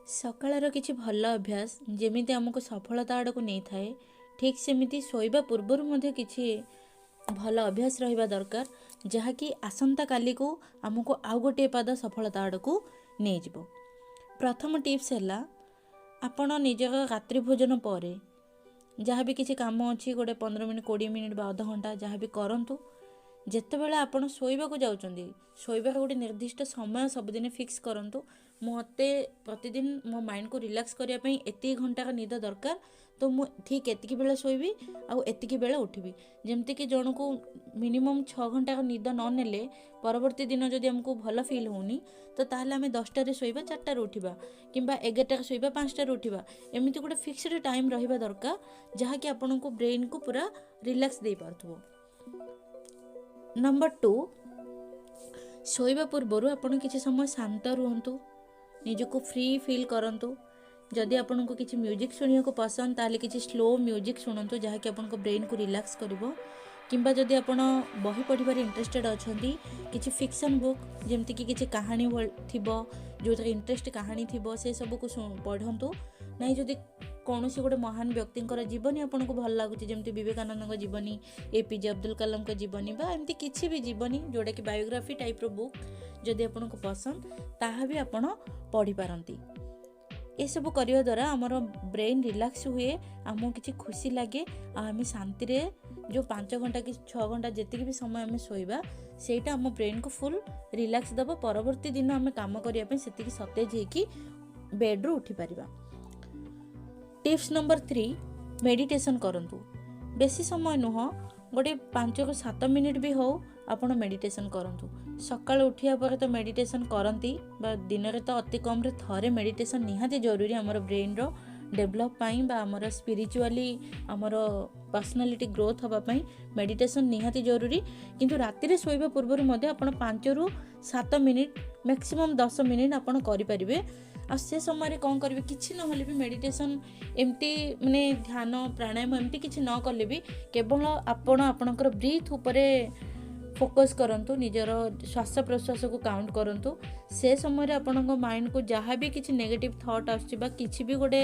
ସକାଳର କିଛି ଭଲ ଅଭ୍ୟାସ ଯେମିତି ଆମକୁ ସଫଳତା ଆଡ଼କୁ ନେଇଥାଏ, ଠିକ୍ ସେମିତି ଶୋଇବା ପୂର୍ବରୁ ମଧ୍ୟ କିଛି ଭଲ ଅଭ୍ୟାସ ରହିବା ଦରକାର, ଯାହାକି ଆସନ୍ତାକାଲିକୁ ଆମକୁ ଆଉ ଗୋଟିଏ ପାଦ ସଫଳତା ଆଡ଼କୁ ନେଇଯିବ। ପ୍ରଥମ ଟିପ୍ସ ହେଲା, ଆପଣ ନିଜର ରାତ୍ରି ଭୋଜନ ପରେ ଯାହା ବି କିଛି କାମ ଅଛି, ଗୋଟେ 15 ମିନିଟ୍, 20 ମିନିଟ୍ ବା ଅଧଘଣ୍ଟା ଯାହା ବି କରନ୍ତୁ। ଯେତେବେଳେ ଆପଣ ଶୋଇବାକୁ ଯାଉଛନ୍ତି, ଶୋଇବାର ଗୋଟେ ନିର୍ଦ୍ଦିଷ୍ଟ ସମୟ ସବୁଦିନ ଫିକ୍ସ କରନ୍ତୁ। ମୋତେ ପ୍ରତିଦିନ ମୋ ମାଇଣ୍ଡକୁ ରିଲାକ୍ସ କରିବା ପାଇଁ ଏତିକି ଘଣ୍ଟାର ନିଦ ଦରକାର, ତ ମୁଁ ଠିକ୍ ଏତିକି ବେଳେ ଶୋଇବି ଆଉ ଏତିକି ବେଳେ ଉଠିବି। ଯେମିତିକି ଜଣକୁ ମିନିମମ୍ 6 ଘଣ୍ଟାର ନିଦ ନ ନେଲେ ପରବର୍ତ୍ତୀ ଦିନ ଯଦି ଆମକୁ ଭଲ ଫିଲ୍ ହେଉନି, ତ ତାହେଲେ ଆମେ 10ଟାରେ ଶୋଇବା, 4ଟାରେ ଉଠିବା, କିମ୍ବା 11ଟାରେ ଶୋଇବା, 5ଟାରେ ଉଠିବା। ଏମିତି ଗୋଟେ ଫିକ୍ସଡ ଟାଇମ୍ ରହିବା ଦରକାର, ଯାହାକି ଆପଣଙ୍କୁ ବ୍ରେନ୍କୁ ପୁରା ରିଲାକ୍ସ ଦେଇପାରୁଥିବ। ନମ୍ବର 2, ଶୋଇବା ପୂର୍ବରୁ ଆପଣ କିଛି ସମୟ ଶାନ୍ତ ରୁହନ୍ତୁ, ନିଜକୁ ଫ୍ରି ଫିଲ୍ କରନ୍ତୁ। ଯଦି ଆପଣଙ୍କୁ କିଛି ମ୍ୟୁଜିକ୍ ଶୁଣିବାକୁ ପସନ୍ଦ, ତାହେଲେ କିଛି ସ୍ଲୋ ମ୍ୟୁଜିକ୍ ଶୁଣନ୍ତୁ, ଯାହାକି ଆପଣଙ୍କ ବ୍ରେନ୍କୁ ରିଲାକ୍ସ କରିବ। କିମ୍ବା ଯଦି ଆପଣ ବହି ପଢ଼ିବାରେ ଇଣ୍ଟରେଷ୍ଟେଡ଼ ଅଛନ୍ତି, କିଛି ଫିକ୍ସନ୍ ବୁକ୍, ଯେମିତିକି କିଛି କାହାଣୀ ଥିବ, ଯେଉଁଥିରେ ଇଣ୍ଟରେଷ୍ଟ କାହାଣୀ ଥିବ, ସେସବୁକୁ ପଢ଼ନ୍ତୁ। ନାଇଁ, ଯଦି କୌଣସି ଗୋଟେ ମହାନ ବ୍ୟକ୍ତିଙ୍କର ଜୀବନୀ ଆପଣଙ୍କୁ ଭଲ ଲାଗୁଛି, ଯେମିତି ବିବେକାନନ୍ଦଙ୍କ ଜୀବନୀ, ଏ ପି ଜେ ଅବ୍ଦୁଲ କାଲାମଙ୍କ ଜୀବନୀ ବା ଏମିତି କିଛି ବି ଜୀବନୀ ଯେଉଁଟାକି ବାୟୋଗ୍ରାଫି ଟାଇପ୍ର ବୁକ୍ ଯଦି ଆପଣଙ୍କୁ ପସନ୍ଦ, ତାହା ବି ଆପଣ ପଢ଼ିପାରନ୍ତି। ଏସବୁ କରିବା ଦ୍ୱାରା ଆମର ବ୍ରେନ୍ ରିଲାକ୍ସ ହୁଏ, ଆମକୁ କିଛି ଖୁସି ଲାଗେ, ଆଉ ଆମେ ଶାନ୍ତିରେ ଯେଉଁ 5 ଘଣ୍ଟା କି 6 ଘଣ୍ଟା ଯେତିକି ବି ସମୟ ଆମେ ଶୋଇବା, ସେଇଟା ଆମ ବ୍ରେନ୍କୁ ଫୁଲ୍ ରିଲାକ୍ସ ଦେବ। ପରବର୍ତ୍ତୀ ଦିନ ଆମେ କାମ କରିବା ପାଇଁ ସେତିକି ସତେଜ ହେଇକି ବେଡ଼୍ରୁ ଉଠିପାରିବା। ଟିପ୍ସ ନମ୍ବର 3, ମେଡ଼ିଟେସନ୍ କରନ୍ତୁ। ବେଶୀ ସମୟ ନୁହଁ, ଗୋଟେ 5ରୁ 7 ମିନିଟ୍ ବି ହେଉ, ଆପଣ ମେଡ଼ିଟେସନ୍ କରନ୍ତୁ। ସକାଳୁ ଉଠିବା ପରେ ତ ମେଡ଼ିଟେସନ୍ କରନ୍ତି, ବା ଦିନରେ ତ ଅତି କମ୍ରେ ଥରେ ମେଡ଼ିଟେସନ୍ ନିହାତି ଜରୁରୀ ଆମର ବ୍ରେନ୍ର ଡେଭଲପ୍ ପାଇଁ ବା ଆମର ସ୍ପିରିଚୁଆଲି ଆମର ପର୍ସନାଲିଟି ଗ୍ରୋଥ୍ ହେବା ପାଇଁ ମେଡ଼ିଟେସନ୍ ନିହାତି ଜରୁରୀ। କିନ୍ତୁ ରାତିରେ ଶୋଇବା ପୂର୍ବରୁ ମଧ୍ୟ ଆପଣ 5ରୁ 7 ମିନିଟ୍, ମ୍ୟାକ୍ସିମମ୍ 10 ମିନିଟ୍ ଆପଣ କରିପାରିବେ। ଆଉ ସେ ସମୟରେ କ'ଣ କରିବେ, କିଛି ନହେଲେ ବି ମେଡ଼ିଟେସନ୍ ଏମିତି ମାନେ ଧ୍ୟାନ ପ୍ରାଣାୟାମ ଏମିତି କିଛି ନ କଲେ ବି କେବଳ ଆପଣ ଆପଣଙ୍କର ବ୍ରିଥ୍ ଉପରେ ଫୋକସ୍ କରନ୍ତୁ, ନିଜର ଶ୍ୱାସ ପ୍ରଶ୍ୱାସକୁ କାଉଣ୍ଟ କରନ୍ତୁ। ସେ ସମୟରେ ଆପଣଙ୍କ ମାଇଣ୍ଡକୁ ଯାହା ବି କିଛି ନେଗେଟିଭ୍ ଥଟ୍ ଆସୁଛି ବା କିଛି ବି ଗୋଟେ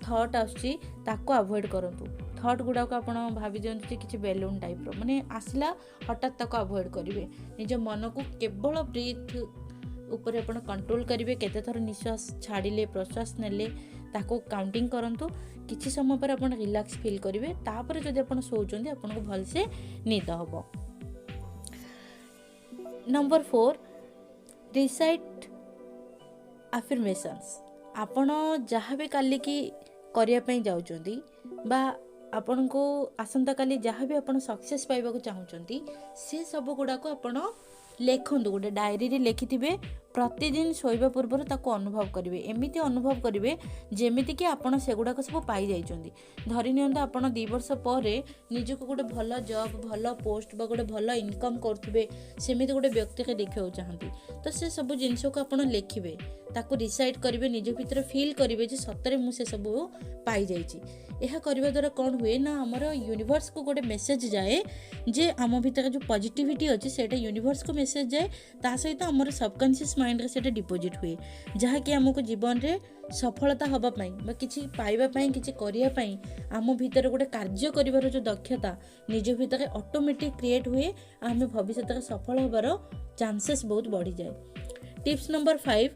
ଥଟ୍ ଆସୁଛି, ତାକୁ ଆଭଏଡ଼ କରନ୍ତୁ। ଥଟ୍ ଗୁଡ଼ାକ ଆପଣ ଭାବି ଦିଅନ୍ତୁ ଯେ କିଛି ବେଲୁନ୍ ଟାଇପ୍ର ମାନେ ଆସିଲା ହଠାତ୍, ତାକୁ ଆଭଏଡ଼ କରିବେ। ନିଜ ମନକୁ କେବଳ ବ୍ରିଥ୍ ଉପରେ ଆପଣ କଣ୍ଟ୍ରୋଲ୍ କରିବେ। କେତେ ଥର ନିଶ୍ୱାସ ଛାଡ଼ିଲେ, ପ୍ରଶ୍ୱାସ ନେଲେ, ତାକୁ କାଉଣ୍ଟିଂ କରନ୍ତୁ। କିଛି ସମୟ ପରେ ଆପଣ ରିଲାକ୍ସ ଫିଲ୍ କରିବେ। ତାପରେ ଯଦି ଆପଣ ଶୋଉଛନ୍ତି, ଆପଣଙ୍କୁ ଭଲସେ ନିଦ ହେବ। ନମ୍ବର 4, ରିସାଇଟ୍ ଆଫର୍ମେସନ୍ସ। ଆପଣ ଯାହା ବି କାଲିକି କରିବା ପାଇଁ ଯାଉଛନ୍ତି ବା ଆପଣଙ୍କୁ ଆସନ୍ତାକାଲି ଯାହା ବି ଆପଣ ସକ୍ସେସ୍ ପାଇବାକୁ ଚାହୁଁଛନ୍ତି, ସେ ସବୁ ଗୁଡ଼ାକୁ ଆପଣ ଲେଖନ୍ତୁ। ଗୋଟେ ଡାଏରୀରେ ଲେଖିଥିବେ। ପ୍ରତିଦିନ ଶୋଇବା ପୂର୍ବରୁ ତାକୁ ଅନୁଭବ କରିବେ। ଏମିତି ଅନୁଭବ କରିବେ ଯେମିତିକି ଆପଣ ସେଗୁଡ଼ାକ ସବୁ ପାଇଯାଇଛନ୍ତି। ଧରି ନିଅନ୍ତୁ, ଆପଣ 2 ବର୍ଷ ପରେ ନିଜକୁ ଗୋଟେ ଭଲ ଜବ୍, ଭଲ ପୋଷ୍ଟ ବା ଗୋଟେ ଭଲ ଇନକମ୍ କରୁଥିବେ, ସେମିତି ଗୋଟେ ବ୍ୟକ୍ତିকে ଦେଖିବାକୁ ଚାହାନ୍ତି, ତ ସେ ସବୁ ଜିନିଷକୁ ଆପଣ ଲେଖିବେ, ତାକୁ ରିସାଇଟ୍ କରିବେ, ନିଜ ଭିତରେ ଫିଲ୍ କରିବେ ଯେ ସତରେ ମୁଁ ସେସବୁ ପାଇଯାଇଛି। ଏହା କରିବା ଦ୍ୱାରା କ'ଣ ହୁଏ ନା, ଆମର ୟୁନିଭର୍ସକୁ ଗୋଟେ ମେସେଜ୍ ଯାଏ ଯେ ଆମ ଭିତରେ ଯେଉଁ ପଜିଟିଭିଟି ଅଛି, ସେଇଟା ୟୁନିଭର୍ସକୁ ମେସେଜ୍ ଯାଏ। ତା ସହିତ ଆମର ସବକନସିୟସ୍ ମାଇଣ୍ଡରେ ସେଇଟା ଡିପୋଜିଟ୍ ହୁଏ, ଯାହାକି ଆମକୁ ଜୀବନରେ ସଫଳତା ହେବା ପାଇଁ ବା କିଛି ପାଇବା ପାଇଁ, କିଛି କରିବା ପାଇଁ ଆମ ଭିତରେ ଗୋଟେ କାର୍ଯ୍ୟ କରିବାର ଯେଉଁ ଦକ୍ଷତା ନିଜ ଭିତରେ ଅଟୋମେଟିକ୍ କ୍ରିଏଟ୍ ହୁଏ, ଆଉ ଆମେ ଭବିଷ୍ୟତରେ ସଫଳ ହେବାର ଚାନ୍ସେସ୍ ବହୁତ ବଢ଼ିଯାଏ। Tips number 5,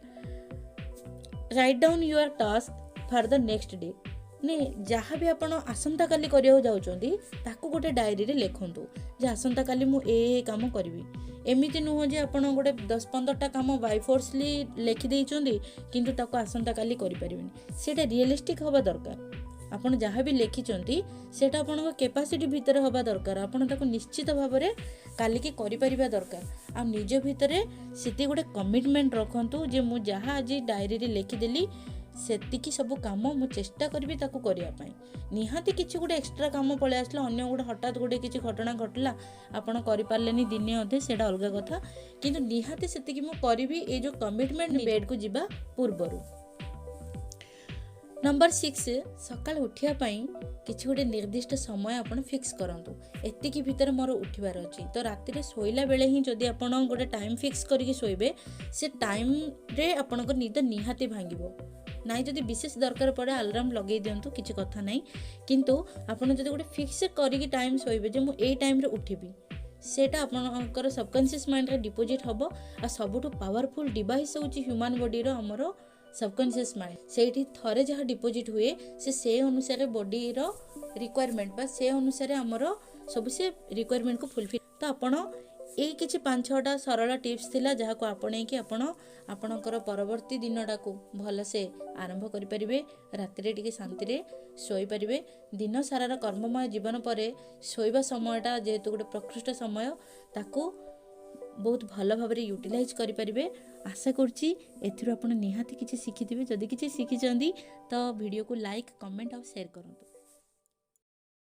write down your task for the next day। ମାନେ ଯାହା ବି ଆପଣ ଆସନ୍ତାକାଲି କରିବାକୁ ଯାଉଛନ୍ତି, ତାକୁ ଗୋଟେ ଡାଏରୀରେ ଲେଖନ୍ତୁ ଯେ ଆସନ୍ତାକାଲି ମୁଁ ଏ ଏ କାମ କରିବି। ଏମିତି ନୁହଁ ଯେ ଆପଣ ଗୋଟେ 10-15ଟା କାମ ବାଇ ଫୋର୍ସଲି ଲେଖିଦେଇଛନ୍ତି, କିନ୍ତୁ ତାକୁ ଆସନ୍ତାକାଲି କରିପାରିବେନି। ସେଇଟା ରିଏଲିଷ୍ଟିକ୍ ହେବା ଦରକାର। ଆପଣ ଯାହା ବି ଲେଖିଛନ୍ତି, ସେଇଟା ଆପଣଙ୍କ କେପାସିଟି ଭିତରେ ହେବା ଦରକାର। ଆପଣ ତାକୁ ନିଶ୍ଚିତ ଭାବରେ କାଲିକି କରିପାରିବା ଦରକାର। ଆଉ ନିଜ ଭିତରେ ସେତିକି ଗୋଟେ କମିଟମେଣ୍ଟ ରଖନ୍ତୁ ଯେ ମୁଁ ଯାହା ଆଜି ଡାଏରୀରେ ଲେଖିଦେଲି, ସେତିକି ସବୁ କାମ ମୁଁ ଚେଷ୍ଟା କରିବି ତାକୁ କରିବା ପାଇଁ। ନିହାତି କିଛି ଗୋଟେ ଏକ୍ସଟ୍ରା କାମ ପଳେଇ ଆସିଲା, ଅନ୍ୟ ଗୋଟେ ହଠାତ୍ ଗୋଟେ କିଛି ଘଟଣା ଘଟିଲା, ଆପଣ କରିପାରିଲେନି ଦିନେ ଅଧେ, ସେଇଟା ଅଲଗା କଥା। କିନ୍ତୁ ନିହାତି ସେତିକି ମୁଁ କରିବି, ଏଇ ଯେଉଁ କମିଟମେଣ୍ଟ ବେଡ଼୍କୁ ଯିବା ପୂର୍ବରୁ। ନମ୍ବର 6, ସକାଳୁ ଉଠିବା ପାଇଁ କିଛି ଗୋଟେ ନିର୍ଦ୍ଦିଷ୍ଟ ସମୟ ଆପଣ ଫିକ୍ସ କରନ୍ତୁ। ଏତିକି ଭିତରେ ମୋର ଉଠିବାର ଅଛି। ତ ରାତିରେ ଶୋଇଲା ବେଳେ ହିଁ ଯଦି ଆପଣ ଗୋଟେ ଟାଇମ୍ ଫିକ୍ସ କରିକି ଶୋଇବେ, ସେ ଟାଇମ୍ରେ ଆପଣଙ୍କ ନିଦ ନିହାତି ଭାଙ୍ଗିବ। ନାଇଁ, ଯଦି ବିଶେଷ ଦରକାର ପଡ଼େ ଆଲାର୍ମ ଲଗେଇ ଦିଅନ୍ତୁ, କିଛି କଥା ନାହିଁ। କିନ୍ତୁ ଆପଣ ଯଦି ଗୋଟେ ଫିକ୍ସ କରିକି ଟାଇମ୍ ଶୋଇବେ ଯେ ମୁଁ ଏଇ ଟାଇମ୍ରେ ଉଠିବି, ସେଇଟା ଆପଣଙ୍କର ସବକନସିୟସ୍ ମାଇଣ୍ଡରେ ଡିପୋଜିଟ୍ ହେବ। ଆଉ ସବୁଠୁ ପାୱାରଫୁଲ୍ ଡିଭାଇସ୍ ହେଉଛି ହ୍ୟୁମାନ୍ ବଡ଼ିର ଆମର ସବକନସିୟସ୍ ମାଇଣ୍ଡ। ସେଇଠି ଥରେ ଯାହା ଡିପୋଜିଟ୍ ହୁଏ, ସେ ଅନୁସାରେ ବଡ଼ିର ରିକ୍ୱାରମେଣ୍ଟ ବା ସେ ଅନୁସାରେ ଆମର ସବୁ ସେ ରିକ୍ୱାରମେଣ୍ଟକୁ ଫୁଲଫିଲ୍। ତ ଆପଣ ଏଇ କିଛି 5-6ଟା ସରଳ ଟିପ୍ସ ଥିଲା, ଯାହାକୁ ଆପଣେଇକି ଆପଣ ଆପଣଙ୍କର ପରବର୍ତ୍ତୀ ଦିନଟାକୁ ଭଲସେ ଆରମ୍ଭ କରିପାରିବେ, ରାତିରେ ଟିକେ ଶାନ୍ତିରେ ଶୋଇପାରିବେ। ଦିନ ସାରାର କର୍ମମୟ ଜୀବନ ପରେ ଶୋଇବା ସମୟଟା ଯେହେତୁ ଗୋଟେ ପ୍ରକୃଷ୍ଟ ସମୟ, ତାକୁ ବହୁତ ଭଲ ଭାବରେ ୟୁଟିଲାଇଜ୍ କରିପାରିବେ। ଆଶା କରୁଛି ଏଥିରୁ ଆପଣ ନିହାତି କିଛି ଶିଖିଥିବେ। ଯଦି କିଛି ଶିଖିଛନ୍ତି ତ ଭିଡ଼ିଓକୁ ଲାଇକ୍, କମେଣ୍ଟ ଆଉ ସେୟାର କରନ୍ତୁ।